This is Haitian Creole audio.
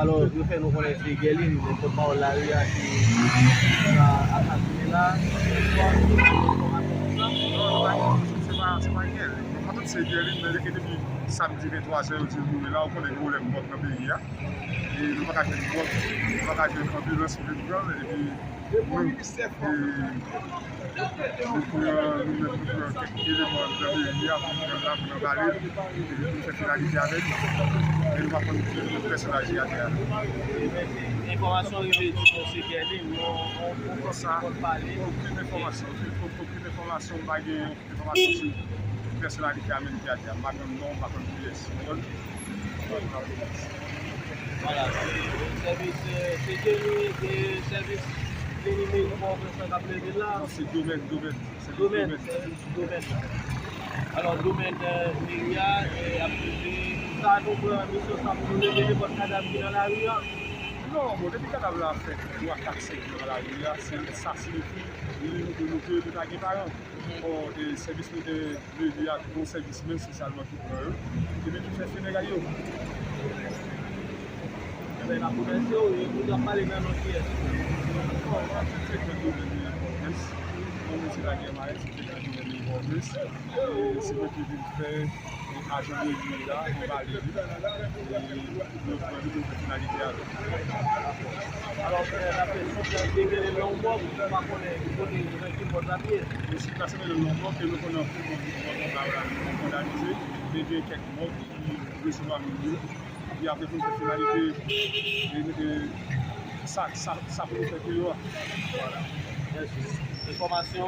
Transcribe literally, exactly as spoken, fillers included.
Yo fè nou konnen se Guerline, men pòtpawòl lari a ki ap asime la. Enfòmasyon konsa. Non, nou pa gen, se pa, se pa Guerline. Nou pa konn se Guerline, men e depi samdi venntwa jen yo di l mouri la, ou konnen gen pwoblèm mòg nan peyi a. E nou pa ka jwenn mòg, nou pa ka jwenn anbilans pou vin pran l, epi nou, e, nou pran, nou menm nou pran kèk eleman nan meri a pou nou pran l la, pou nou anbale l, epi pou nou fè finalite avè l. Men nou pa konn ki pèsonaj ki atè a. Enfòmasyon rive di nou se Guerline, nou, nou, nou konsa, pale. Okenn enfòmasyon, okenn, okenn enfòmasyon, m pa gen enfòmasyon sou pèsonalite a menm ki atè a. M pa konn non, m pa konn kiyès. Ou konprann? Vwala. Sèvis, eh, se Jerry, eh, sèvis Lini Mil Pòtoprens k ap leve la. Non, se domèn, domèn. Se domèn, domèn. Sèvis domèn. Sèvis domèn. Alò, domèn, eh, meri a, eh, ap leve. Sa nou pran misyon sa pou nou leve nenpòt kadav ki nan lari a. Non, bon, depi kadav la fè twa, kat, senk jou nan lari a, se sa siyifi li montre nou ke nou ta gen paran. Bon, e sèvis nou te leve ak yon sèvis men espesyalman ki pran yo, epi ki fè fineray yo. Ebyen, n ap remèsye w, e ou t ap pale nan non kiyès? Bon, mwen se direktè domèn Lili Pòtoprens. Mwen se Laguerre Marais, se direktè domèn Lili Pòtoprens. E se mwen ki vin fè, e, ajan meri la, anbale li. E nou pran li pou nou fè finalite avè l. Alò, eh, n ap fè sitiyasyon ki genyen nan yon mòg, nou pa konnen kote, nan ki mòg l ap ye. Sitiyasyon genyen nan yon mòg, ke nou konnen anpil mòg, mòg nan Bawla, nou vandalize, men gen kèk mòg ki resevwa moun yo. Epi apre pou nou fè finalite, e, e, sa, sa, sa pou nou fè deyò a. Vwala. Mèsi. Enfòmasyon.